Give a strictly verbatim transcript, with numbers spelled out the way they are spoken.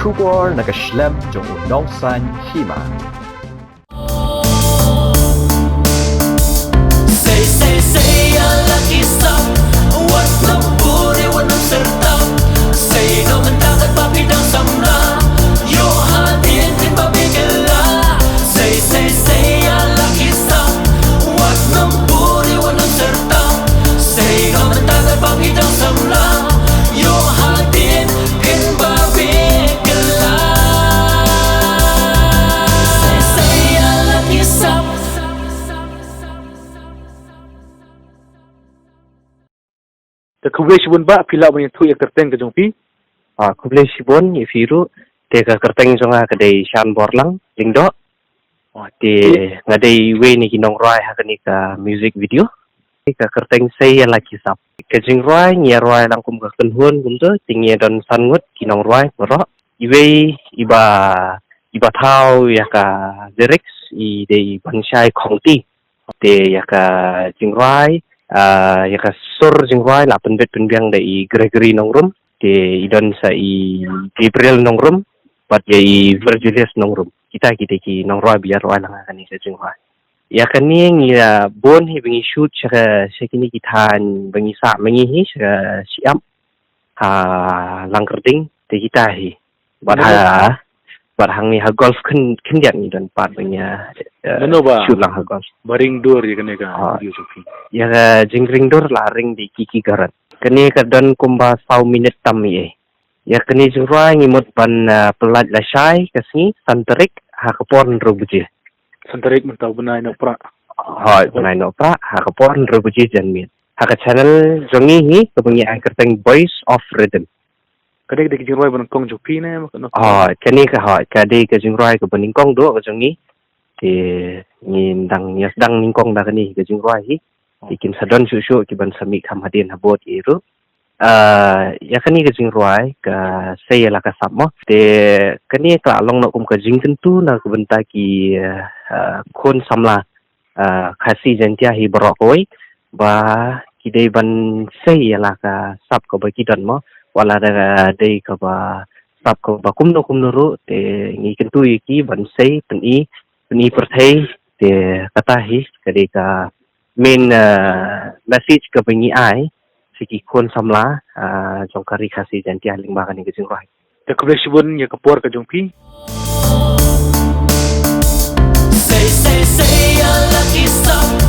Khubor na ka shlem jong u nongsan hima. Sei sei sei ïa la ki sap, wat nym buri wat nym syrtap. Sei noh mynta katba phi dang samla, ïoh hadien phin ba phi kylla. Sei sei sei ïa la ki sap, wat nym buri wat nym syrtap. Sei noh mynta katba phi dang samla, ïoh hadien phin ba phi kylla. Sei sei ïa la ki sap. Te khublei shibun bah, phi lah ban ïathuh ïa ka kyrteng ka jong phi? Ah, khublei shibun ïa phi ruh. Te ka kyrteng jong nga ka dei Shanborlang Lyngdoh. Oh, te nga dei iwei na ki nongrwai ha kane ka music video. Ka kyrteng Sei ïa la ki sap. Ka jingrwai ngi ïa rwai lang kum ka kynhun kumto, te ngi ïa don san ngut ki nongrwai baroh. Iwei iba, iba thaw ïa ka lyrics i dei Banshai Khongti. Te ïa ka jingrwai, ah, ïa ka sur jingrwai la pynbit pynbiang da i Gregory Nongrum, te i don sa i Gabriel Nongrum, bad ïa i Virgilius Nongrum. Kita ki dei ki nongrwai ba ïa rwai lang ha kane ka jingrwai. Ïa kane ngi, ah, bun hi ba ngi shoot sha ka, sha kine ki thaiñ ba ngi sah ma ngi hi, sha ka Shyiap, ha Langkyrding, te kita hi. Bad ha, bad hangne ha golf khyn, khyndiat ngi don pat ba ngi, eh, shoot lang ha golf. Ba ring dur ïa kane ka video jong phi? Ïa ka jingring dur la ring da i Kiki Garat. Kane ka don kumba saw minit tam ïa. Ïa kane jingrwai ngi mut ban, eh, pyllait lashai ka sngi, san tarik, ha ka por hynriew baje. San tarik mynta u bnai Nohprah. Hooid, bnai Nohprah, ha ka por hynriew baje janmiet. Ha ka channel jong ngi hi, kaba ngi ai kyrteng Voice of Rhythm. Ka dei, ka dei ka jingrwai ba nyngkong jong phi ne? Hooid, kane ka, hooid, ka dei ka jingrwai kaba nyngkong duh ka jong ngi. Te ngi dang, ngi dang nyngkong da kane ka jingrwai hi. Te kin sa don shuh shuh ki ban sa mih kham hadien habud ïa ruh. Ah, ïa kane ka jingrwai ka Sei ïa la ka sap mo. Te kane ka la long noh kum ka jingkyntu na ka bynta ki, ah, khun samla, ah, Khasi Jaiñtia hi baroh kawei, ba ki dei ban sei ïa la ka sap kaba ki don mo, wat la da dei kaba sap kaba kumno kumno ruh, te ngi kyntu ïa ki ban sei, pyni, pyni pyrthei, te kata hi ka dei ka main, ah, message kaba ngi ai sha ki khun samla, ah, jong ka Ri Khasi Jaiñtia lyngba kane ka jingrwai. Te khublei shibun ïa ka por ka jong phi. Sei sei sei ïa la ki sap,